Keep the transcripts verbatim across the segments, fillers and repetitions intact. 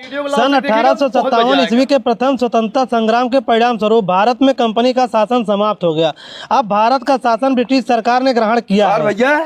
सन अठारह सौ सत्तावन ईस्वी के प्रथम स्वतंत्रता संग्राम के परिणाम स्वरूप भारत में कंपनी का शासन समाप्त हो गया। अब भारत का शासन ब्रिटिश सरकार ने ग्रहण किया है। भैया,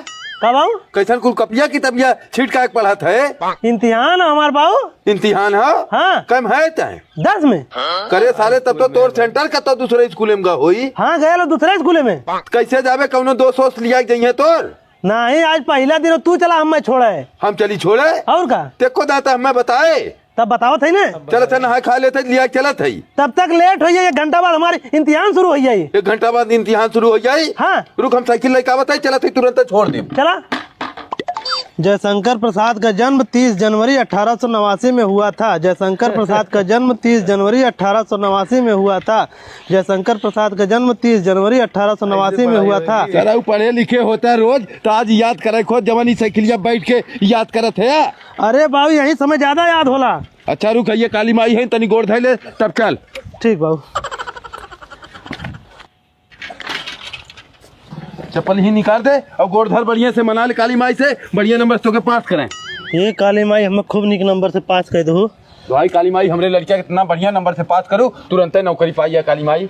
का बाबू? कैसन कुल कपिया कितबिया छीट का एक पढ़त है? इम्तिहान है हमार बाबू। इम्तिहान है? हाँ। कम है तय? दस में। करे साले, तब तो तोर सेंटर का तो दूसरे स्कूले में गा होई। हाँ, गए लो दूसरे स्कूले में। कैसे जाबे, कौनो दोस्त वोस्त लिया के जइहे तोर? नहीं, आज पहला दिन, तू चला, हम मैं छोड़े। हम चली छोड़े? और का? देखो दाता, हमें बताए। तब बतावत है ना। चलत है, नहाए खा लेते, लिया चलत है। तब तक लेट हो जाए, एक घंटा बाद हमारे इम्तिहान शुरू हो जाए। एक घंटा बाद इम्तिहान शुरू हो जाए? हाँ। रुक, हम साइकिल लेके आवत है, चलत है, तुरंत छोड़ दे। चला। जयशंकर प्रसाद का जन्म तीस जनवरी अठारह सौ नवासी में हुआ था। जयशंकर प्रसाद का जन्म तीस जनवरी अठारह सौ नवासी में हुआ था। जयशंकर प्रसाद का जन्म तीस जनवरी अठारह सौ नवासी में हुआ था। सरऊ पढ़े लिखे होता रोज, तो आज याद करे खोज जवानी साइकिलिया बैठ के याद करत है। अरे बाबू, यही समय ज्यादा याद होला। अच्छा रुक, ये काली माई है, तनी गोड़ धइ ले, तब चल। ठीक बाबू। चप्पल ही निकाल दे और गोड़ धर बढ़िया से, मना ले काली माई से, बढ़िया नंबर से तोके पास करें। ये काली माई, हमें खूब नीक नंबर से पास कर दो। भाई काली माई, हमरे लड़किया के इतना बढ़िया नंबर से पास करू, तुरंते नौकरी पाई है काली माई।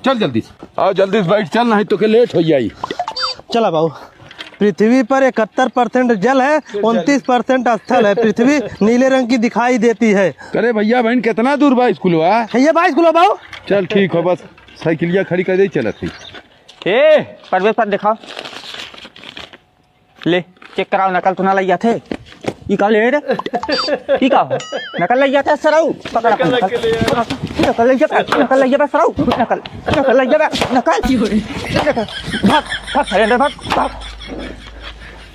चल जल्दी से, आओ जल्दी से बैठ चल, नहीं तोके लेट हो जाई। चला बाबू। पृथ्वी पर इकहत्तर परसेंट जल है, उनतीस परसेंट स्थल है। पृथ्वी नीले रंग की दिखाई देती है। अरे भैया बहन, कितना दूर बा स्कूलवा? ये बा स्कूलवा बाबू। चल ठीक हो, बस साइकिलिया खड़ी कर दे, चलत ही। ए, प्रवेश पत्र दिखाओ। ले, चेक कराओ, नकल तो ना लइया थे। ई का ले रे? ई का हो? नकल लइया थे सरऊ? पकड़, नकल नकल। लइया थे। नकल लइया थे, नकल लइया थे सरऊ। नकल, नकल लइया थे, नकल। नकल। भाग, भाग, सरेंद्र, भाग, भाग।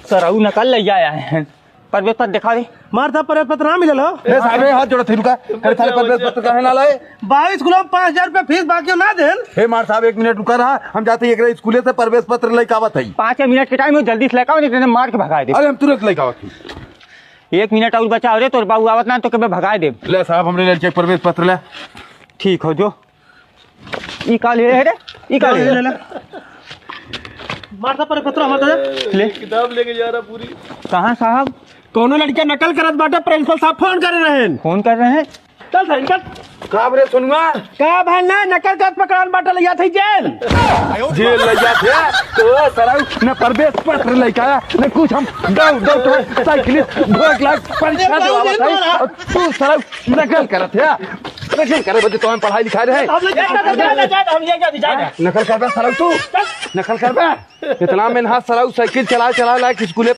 सरऊ नकल लइया आए हैं। प्रवेश पत्र दिखा दे। मार साहब, प्रवेश पत्र ना मिलल हो। ए साहब, ए हाथ जोड़त है, रुका। करे सारे प्रवेश पत्र काहे ना लाए? बाबू, स्कूल में पाँच हजार रुपया फीस बाकी ना देन। हे मार साहब, एक मिनट रुका रहा, हम जाते ही एकरे स्कूले से प्रवेश पत्र लेके आवत हई। पाँच मिनट के टाइम हो, जल्दी से लेके आओ, नहीं तो मार के भगा दे। अरे हम तुरंत लेके आवत हई। एक मिनट और बचा रे, तोर बाबू आवत ना तो के भगा दे। ले साहब, हमरे लड़के के प्रवेश पत्र ले। ठीक हो जो। ई का ले है रे? ई का ले? ले, ले, ले। मार साहब, पर पत्र हमार दे। ले। किताब लेके जा रहा पूरी। कहाँ साहब? कौनो लड़का नकल करत बाटे, प्रिंसिपल साहब फोन करे रहेन। फोन कर रहे हैं? चल सर, चल। का रे सोनुआ? का भाई ना, नकल करत पकड़ान बाटे, लइया थे जेल। जेल लइया थे? तो सरऊ न प्रवेश पत्र लेके आया, न कुछ। हम दौड़ दौड़ के साइकिल भोग लाग परीक्षा अरे, देवावत है। और तू सरऊ नकल करत है, नकल करे बदे तो हम पढ़ाई लिखाई रहे। हम ले जा, ले जा, ले जा, हम ले जा, ले जा। नकल करबे सरऊ तू? नकल करबे? इतना मेहनत सरऊ साइकिल चला चला लायक स्कूले